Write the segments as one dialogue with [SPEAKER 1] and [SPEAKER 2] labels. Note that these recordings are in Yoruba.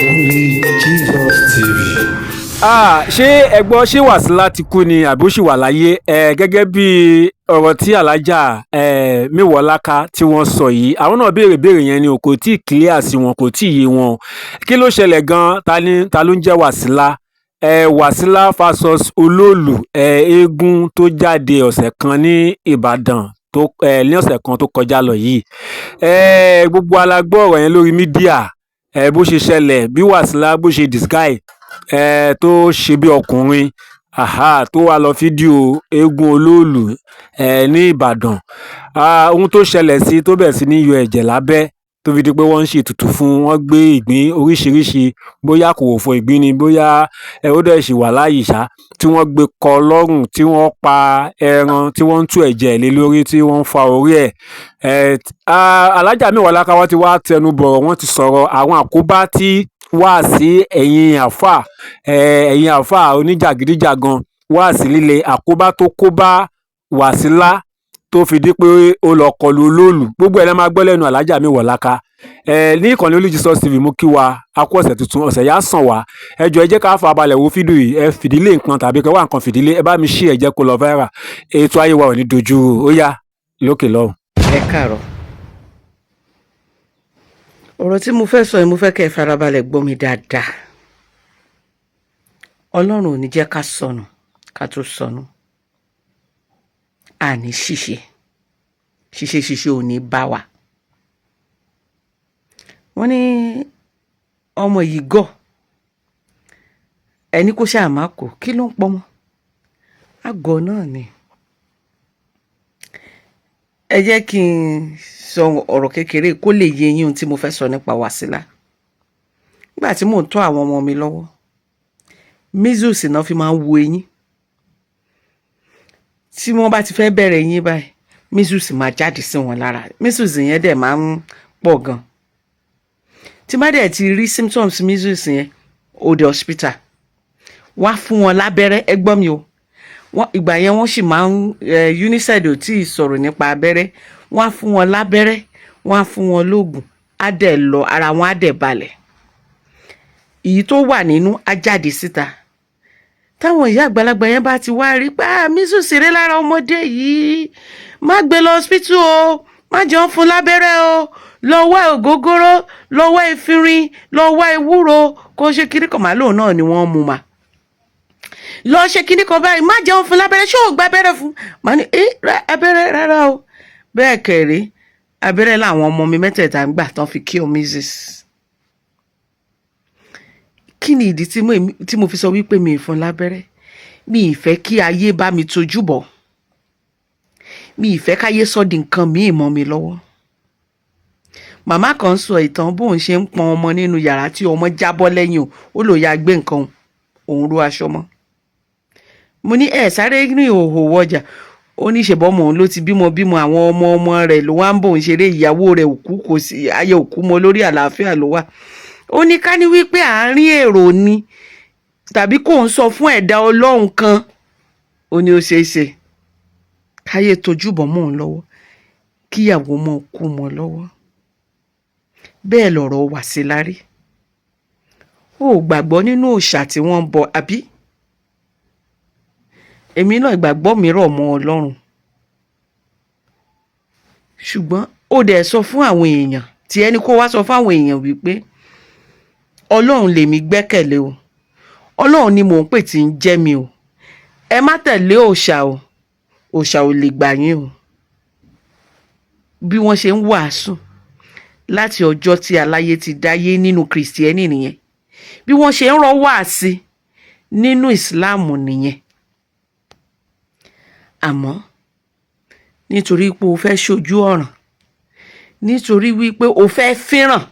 [SPEAKER 1] Only Jesus TV.
[SPEAKER 2] Ah, ṣé ẹ gbọ́, ṣé Wàsílà ti kú ni àbí ó ṣì wà láyé? Ẹ gẹ́gẹ́ bí ọ̀rọ̀ tí Alájà ẹ Mewolaka tí wọ́n sọ yìí, àwọn náà béèrè béèrè yẹn ni o, kò tí ì clear sí wọn, kò tí ì yé wọn. Kí ló ṣẹlẹ̀ gan? Ta ni, ta ló ń jẹ́ Wàsílà? Ẹ Wàsílà versus Olóòlù, ẹ eégún tó jáde ọ̀sẹ̀ kan ní Ìbàdàn tó ẹ ní ọ̀sẹ̀ kan tó kọjá lọ yìí. Ẹ gbogbo wa la gbọ́ ọ̀rọ̀ yẹn lórí media, ẹ bó ṣe ṣẹlẹ̀, bí Wàsílà bó ṣe disguise, ẹ tó ṣe bí ọkùnrin, aha, tó wá lọ fídíò eégún Olóòlù ẹ ní Ìbàdàn. Ohun tó ṣẹlẹ̀ sí tó bẹ̀rẹ̀ sí ní yọ ẹ̀jẹ̀ lábẹ́, tó fi di pé wọ́n ń ṣe ètùtù fún wọn, gbé ìgbín oríṣiríṣi, bóyá kò fọ ìgbín ni, bóyá ẹ ó dẹ̀ ṣì wà láàyè ṣá, tí wọ́n gbé kọ lọ́rùn, tí wọ́n pa ẹran, tí wọ́n ń tú ẹ̀jẹ̀ lé lórí, tí wọ́n ń fa orí ẹ̀. Ẹ̀ Alájà Mewolaka wọ́n ti wá tẹnu bọ̀rọ̀, wọ́n ti sọ̀rọ̀ àwọn àkóbá tí wá sí ẹ̀yin àáfà, ẹ̀yin àáfà oníjàgídíjàgan, wá sí líle àkóbá tó kó bá Wàsílà tó fi di pé ó lọ kọlu Olóòlù. Gbogbo ẹ̀ lẹ́ máa gbọ́ lẹ́nu Alájà Mewolaka ẹ ní ìkànnì Only Jesus TV. Mú kí wa a kú ọ̀sẹ̀ tuntun, ọ̀sẹ̀ yá sàn wá. Ẹ jọ̀ọ́, ẹ jẹ́ ká fara balẹ̀ wo fídíò yìí. Ẹ fìdílé nǹkan tàbí kẹ́ wá nǹkan fìdílé, ẹ bá mi ṣí, ẹ jẹ́ kó lọ viral. Ètò ayé wa ò ní dojú, ó yá lókè lọ́hùn.
[SPEAKER 3] Ẹ káàárọ̀. Ọ̀rọ̀ tí mo fẹ́ sọ yìí, mo fẹ́ kẹ́ ẹ farabalẹ̀ gbọ́ mi dáadáa. Ọlọ́run ò ní jẹ́ ká sọnù ká tó sọnù. Àní ṣìṣe ṣìṣe ṣìṣe ò ní bá wa. Wọ́n ní ọmọ yìí gọ̀, ẹni kó ṣáà má kó. Kí ló ń pọmọ àgọ́ náà ni? Ẹ jẹ́ kí n sọ ọ̀rọ̀ kékeré kó lè yé yín ohun tí mo fẹ́ sọ nípa Wàsílà. Nígbà tí mò ń tọ́ àwọn ọmọ mi lọ́wọ́, measles náà fi máa ń wo eyín. Tí wọ́n bá ti fẹ́ bẹ̀rẹ̀ eyín báyìí, measles máa jáde sí wọn lára. Measles yẹn dẹ̀ máa ń pọ̀ gan. Tí má dẹ̀ ti rí symptoms measles yẹn, ó dé hospital, wọ́n á fún wọn lábẹ́rẹ́. Ẹ gbọ́ mi o, wọ́n ìgbà yẹn wọ́n sì máa ń UNICEF ò tí ì sọ̀rọ̀ nípa abẹ́rẹ́. Wọ́n á fún wọn lábẹ́rẹ́, wọ́n á fún wọn lóògùn, á dẹ̀ lọ, ara wọn á dẹ̀ balẹ̀. Èyí tó wà nínú á jáde síta. Táwọn ìyá àgbàlagbà yẹn bá ti wá rí pé, ah, measles rẹ lára ọmọdé yìí, má gbé lọ hospital o, má jẹun fún lábẹ́rẹ́ o, lọ wá ògógóró, lọ wá efinrin, lọ wá ewúro, kó ṣe kíní kan màálù náà ni wọ́n mú ma lọ ṣe kíní kan báyìí, má jẹun fún lábẹ́rẹ́, ṣé ò gba abẹ́rẹ́ fún? Màá ní ẹ abẹ́rẹ́ rárá o. Bẹ́ẹ̀ kẹ̀rí, abẹ́rẹ́ làwọn ọmọ mi mẹ́tẹ̀ẹ̀ta ń gbà tán fi cure measles. Kí ni ìdí tí mo fi sọ wípé mi ì fún lábẹ́rẹ́? Mi ì fẹ́ kí ayé bá mi tojú bọ̀. Mi ì fẹ́ káyé sọ di nǹkan míì mọ́ mi lọ́wọ́. Màmá kan sọ ìtàn bóun ṣe ń pọn ọmọ nínú yàrá tí ọmọ jábọ́ lẹ́yìn o, ó lò ya gbé nǹkan òun ró aṣọ mọ́. Mo ní ẹ sáré ní ìhòòhò wọjà. Ó ní ṣèbọ́mọ òun ló ti bímọ bímọ, àwọn ọmọ ọmọ rẹ̀ ló wá ń bòun ṣeré. Ìyàwó rẹ̀ òkú, kò sí ayé òkú mọ́, lórí àlàáfíà ló wà. Ó ní ká ní wípé àárín èrò ni tàbí kò ń sọ fún ẹ̀dá Ọlọ́run kan, ó ní ó ṣeé ṣe káyé tójú bọ̀ mọ́ òun lọ́wọ́, kíyàwó mọ́ kú mọ́ lọ́wọ́. Bẹ́ẹ̀ lọ̀rọ̀ Wàsílà rí. Ó gbàgbọ́ nínú òòṣà tí wọ́n ń bọ, àbí? Èmi náà, ìgbàgbọ́ mi rọ̀ mọ́ Ọlọ́run, ṣùgbọ́n ó dẹ̀ sọ fún àwọn èèyàn tí ẹni kó wá sọ fún àwọn èèyàn wípé Ọlọ́run lèmi gbẹ́kẹ̀lé o, Ọlọ́run ni mò ń pè tí ń jẹ́ mi o, ẹ má tẹ̀lé òòṣà o, òòṣà ò lè gbà yín o. Bí wọ́n ṣe ń wàásù láti ọjọ́ tí aláyé ti dáyé nínú Kìrìsìtẹ́nì nìyẹn, bí wọ́n ṣe ń rọ́ wàásì nínú Ìsìláàmù nìyẹn. Àmọ́ nítorí pé o fẹ́ ṣojú ọ̀ràn, nítorí wípé o fẹ́ fíràn,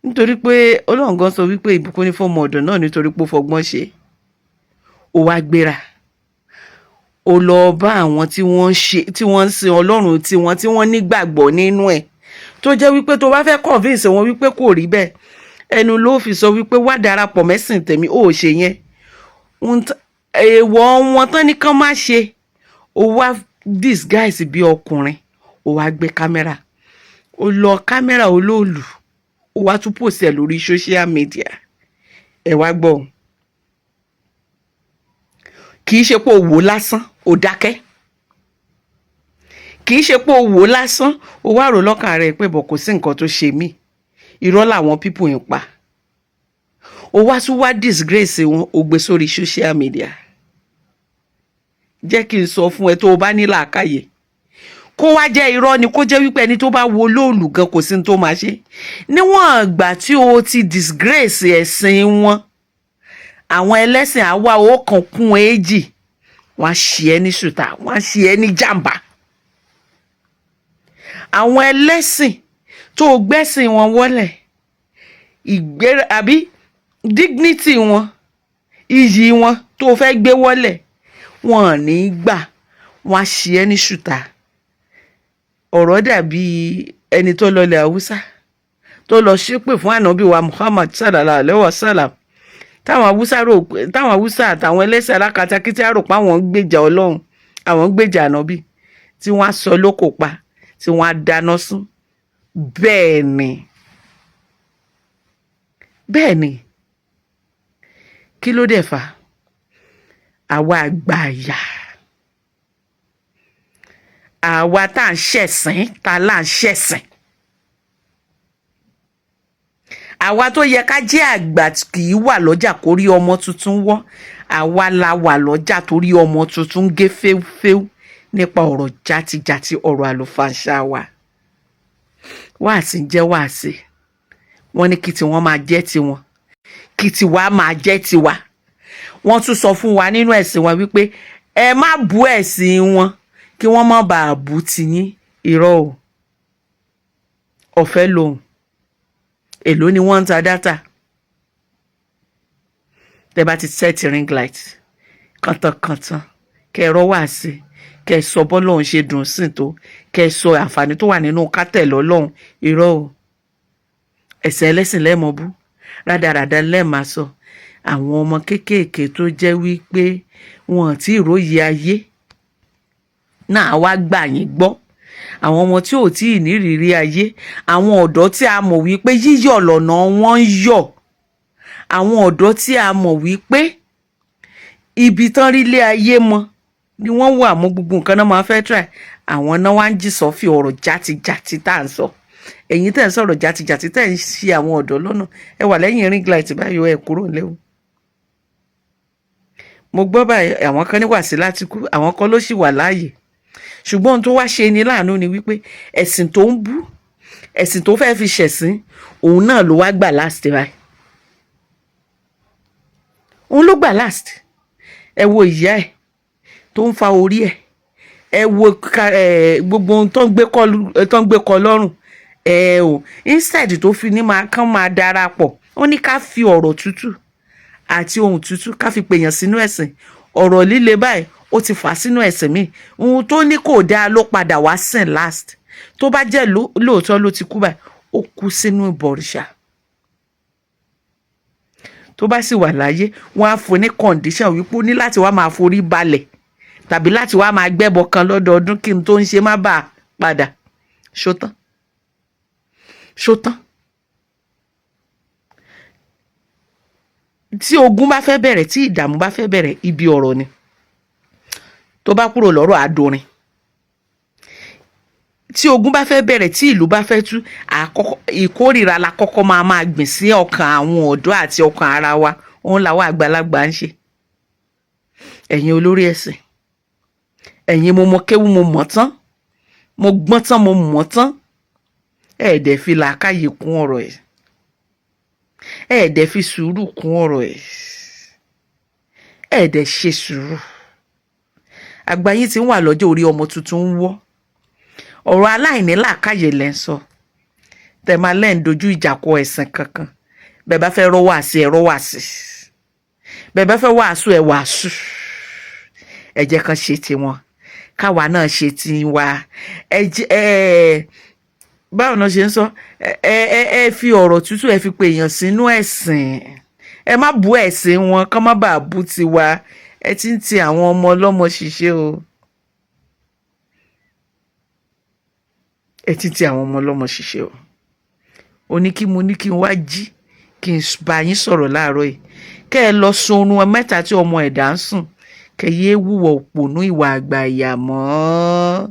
[SPEAKER 3] nítorí pé Ọlọ́run gan sọ wípé ìbùkún ní fọ́mọ ọ̀dọ̀ náà, nítorí pé ó fọgbọ́n ṣe, ó wá gbéra, ó lọ bá àwọn tí wọ́n ń ṣe, tí wọ́n ń sin Ọlọ́run tiwọn, tí wọ́n nígbàgbọ́ nínú ẹ̀, tó jẹ́ wípé tó bá fẹ́ convince wọn wípé kò rí bẹ́ẹ̀, ẹnu ló fi sọ wípé wá darapọ̀ mẹ́sìn tèmi. Ó ṣe yẹn, èèwọ̀ wọn tán ní kán má ṣe. Ó wá disguise bí ọkùnrin, ó wá gbé kámẹ́rà, ó lọ kámẹ́rà olóòlù. Ó wá tún post ẹ̀ lórí social media. Ẹ wá gbọ́ o, kì í ṣe pé o wò lásán, o dákẹ́. Kì í ṣe pé o wò lásán, o wá rò lọ́kàn rẹ pé bọ̀ kò sí nǹkan tó ṣe mí, irọ́ làwọn people ń pa. O wá tún wá disgrace wọn, o gbé sórí social media. Jẹ́ kí n sọ fún ẹ, tó o bá ní làákàyè, kó wá jẹ́ irọ́ ni, kó jẹ́ wípé ẹni tó bá wo lóòlù gan kò sí ní tó máa ṣe. Níwọ̀n ìgbà tí o ti disgrace ẹ̀sìn wọn, àwọn ẹlẹ́sìn àwa ó kàn kún èjì, wọ́n á ṣe ẹ́ ní ṣùtà, wọ́n á ṣe ẹ́ ní jàǹbá. Àwọn ẹlẹ́sìn tó o gbẹ́sìn wọn wọ́lẹ̀, ìgbéra àbí dignity wọn, iyì wọn tó o fẹ́ gbé wọ́lẹ̀, wọn ò ní gbà, wọ́n á ṣe ẹ́ ní ṣùtà. Ọ̀rọ̀ dàbí ẹni tó lọlẹ̀ Haúsá tó lọ ṣépè fún Ànábì wa Muhammad sallallahu alayhi wa sallam, táwọn Haúsá rò pé, táwọn Haúsá àtàwọn ẹlẹ́sìn alákatakítí rò pé àwọn ń gbèjà Ọlọ́run, àwọn ń gbèjà Ànábì, tí wọ́n á sọ lóko pa, tí wọ́n á dáná sún. Bẹ́ẹ̀ ni, bẹ́ẹ̀ ni. Kí ló dẹ̀ fà àwa àgbàyà, àwa tá à ń ṣẹ̀sìn, tá là ń ṣẹ̀sìn, àwa tó yẹ ká jẹ́ àgbà kì í wà lọ́jà kó rí ọmọ tuntun wọ́, àwa la wà lọ́jà torí ọmọ tuntun gé féúféú nípa ọ̀rọ̀ játijàti, ọ̀rọ̀ àlùfàǹṣá wa. Wáàsí ń jẹ́ wáàsí, wọ́n ní kí tiwọn máa jẹ́ tiwọn, kí tiwa máa jẹ́ tiwa. Wọ́n tún sọ fún wa nínú ẹ̀sìn wa wípé ẹ má bú ẹ̀sìn wọn kí wọ́n má bàa bú tiyín. Irọ́ o, ọ̀fẹ́ lòun. Èló ni wọ́n ń ta data? Tẹ́ bá ti set ring light kàntánkàntán, kẹ́ ẹ rọ́ wá sí, kẹ́ ẹ sọ bọ́lọ́hún ṣe dùn sí tó, kẹ́ ẹ sọ àǹfààní tó wà nínú kátẹ̀ lọ́lọ́hún. Irọ́ o, ẹ̀sìn ẹlẹ́sìn lẹ́ẹ̀mọ́ bú, rádaràda lẹ́ẹ̀máa sọ. Àwọn ọmọ kéékèèké tó jẹ́ wípé wọn ò tí ì róye ayé náà wá gbà yín gbọ́, àwọn ọmọ tí ò tí ì nírìírí ayé, àwọn ọ̀dọ́ tí a mọ̀ wípé yíyọ̀ lọ́nà wọn ń yọ̀, àwọn ọ̀dọ́ tí a mọ̀ wípé ibi tán rí lé ayé mọ ni wọ́n wà mọ́, gbogbo nǹkan náà máa fẹ́ try, àwọn náà wá ń jì sọ́fì ọ̀rọ̀ játijàti tá à ń sọ. Ẹ̀yin tẹ̀ ń sọ̀rọ̀ játijàti, tẹ̀ ń ṣe àwọn ọ̀dọ́ lọ́nà, ẹ wà lẹ́yìn ring light báyìí, ẹ kúrò léwu. Mo gbọ́ báyìí, àwọn kan ní Wàsílà ti kú, àwọn kan ló sì wà láàyè. Ṣùgbọ́n ohun tó wá ṣe ni láàánú ni wípé ẹ̀sìn tó ń bú, ẹ̀sìn tó fẹ́ẹ́ fi ṣẹ̀sín, òun náà ló wá gbà last báyìí, òun ló gbà last. Ẹ wo ìyá ẹ̀ tó ń fa orí ẹ̀, ẹ wo gbogbo ohun tó ń gbé kọ lọ́rùn ẹ o. Instead tó fi ní máa kán máa darapọ̀, ó ní ká fi ọ̀rọ̀ tútù àti ohun tútù ká fi pèèyàn sínú ẹ̀sìn. Ọ̀rọ̀ líle báyìí, ó ti fà sínú ẹ̀sìn míì. Ohun tó ní kò dáa ló padà wá sìn last. Tó bá jẹ́ lóòótọ́ ló ti kú báyìí, ó kú sínú ìbọ̀rìṣà. Tó bá sì wà láyé, wọ́n á fún ní condition wípé ó ní láti wá máa forí balẹ̀ tàbí láti wá máa gbẹ́bọ kan lọ́dọọdún kí n tó ń ṣe má bàa padà. Ṣótán, ṣótán. Tí ogun bá fẹ́ bẹ̀rẹ̀, tí ìdààmú bá fẹ́ bẹ̀rẹ̀, ibi ọ̀rọ̀ ni. Tó bá kúrò lọ́rọ̀, àdórin. Tí ogun bá fẹ́ bẹ̀rẹ̀, tí ìlú bá fẹ́ tú, àkọ́kọ́ ìkórìíra la kọ́kọ́ máa máa gbìn sí ọkàn àwọn ọ̀dọ́ àti ọkàn ara wa. Òun làwọn àgbàlagbà ń ṣe. Ẹ̀yin olórí ẹ̀sìn, ẹ̀yin mo mọ kéwú, mo mọ̀ tán, mo gbọ́n tán, mo mọ̀ tán, ẹ̀ dẹ̀ fi làákàyè kún ọ̀rọ̀ ẹ̀, ẹ̀ dẹ̀ fi sùúrù kún ọ̀rọ̀ ẹ̀, ẹ̀ dẹ̀ ṣe sùúrù. Àgbà yín ti ń wà lọ́jọ́ orí, ọmọ tuntun ń wọ́. Ọ̀rọ̀ aláìní làákàyè lẹ́ ń sọ. Tẹ̀ máa lẹ́ ń dojú ìjà kọ ẹ̀sìn kankan. Bẹ́ẹ̀ bá fẹ́ rọ́ wàásì, ẹ̀ rọ́ wàásì. Bẹ́ẹ̀ bá fẹ́ wàásù, ẹ̀ wàásù. Ẹ jẹ́ kan ṣe tiwọn, káwa náà ṣe tiwa. Ẹ jẹ́ ẹ báwo náà ṣe ń sọ, ẹ fi ọ̀rọ̀ tútù, ẹ fi pè èèyàn sínú ẹ̀sìn. Ẹ má bú ẹ̀sìn wọn kán má bàa bú tiwa. Ẹ ti ń ti àwọn ọmọ ọlọ́mọ ṣiṣẹ́ o, ẹ ti ń ti àwọn ọmọ ọlọ́mọ ṣiṣẹ́ o. Ó ní kí mo ní kí n wá jí kí n bá yín sọ̀rọ̀ láàárọ̀ yìí, kẹ́ ẹ lọ sun oorun mẹ́ta tí ọmọ ẹ̀dá ń sùn, kẹ́ yéé wúwọ̀ òpònú ìwà àgbà ìyà mọ́.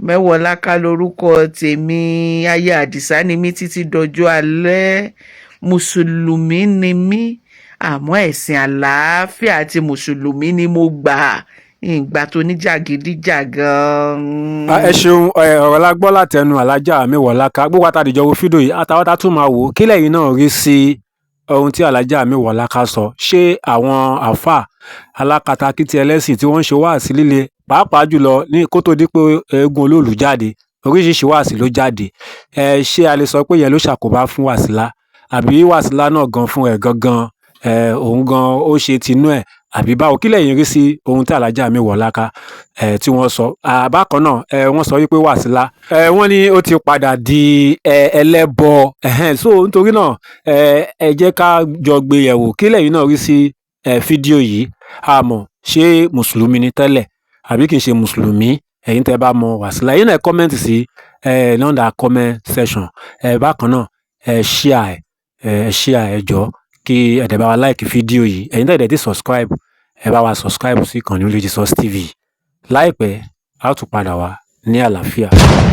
[SPEAKER 3] Mẹ́wọ̀ọ́láká lórúkọ tèmi, aya Àdìsá ni mí títí dọjọ́ alẹ́. Mùsùlùmí ni mí, àmọ́ ẹ̀sìn àlàáfíà àti mùsùlùmí ni mo gbà, ìgbà tó ní jàgídíjàgan.
[SPEAKER 2] Ẹ ṣeun. Ọ̀rọ̀ la gbọ́ látẹnu Alájà Mewolaka. Gbogbo àtàdìjọ wo fídíò yìí, àtàwọn tá tún máa wò ó, kí lẹ́yìn náà rí sí ohun tí Alájà Mewolaka sọ? Ṣé àwọn àáfàá alákatakítí ẹlẹ́sìn tí wọ́n ń ṣe wáàsí líle, pàápàá jùlọ ní kó tó di pé eégún olóòlù jáde, oríṣiríṣi wáàsí ló jáde, ṣé a lè sọ pé ìyẹn ló ṣàkóbá fún Wàsílà, àbí Wàsílà náà gan fún ẹ̀ gangan, òun gan ó ṣe tinú ẹ̀, àbí báwo? Kí lẹ̀yin rí sí ohun tí Alájà Mewolaka tí wọ́n sọ? Bákan náà, wọ́n sọ wípé Wàsílà, wọ́n ní ó ti padà di ẹlẹ́bọ. So nítorí náà, ẹ jẹ́ ká jọ gbé yẹ̀wò. Kí lẹ̀yin náà rí sí fídíò yìí? Àmọ́ ṣé mùsùlùmí ni tẹ́lẹ̀ àbí kì í ṣe mùsùlùmí? Ẹ̀yin tẹ́ bá mọ Wàsílà, ẹ̀yin náà comment sí under comment section. Bákan náà, ẹ share ẹ, share ẹ jọ̀ọ́, kí ẹ dẹ̀ bá wa like fídíò yìí. Ẹ̀yin tẹ́ ẹ dẹ̀ ti subscribe, ẹ bá wa subscribe sí ìkànnì Only Jesus TV. Láìpẹ́, a ó tún padà wá ní àlàáfíà.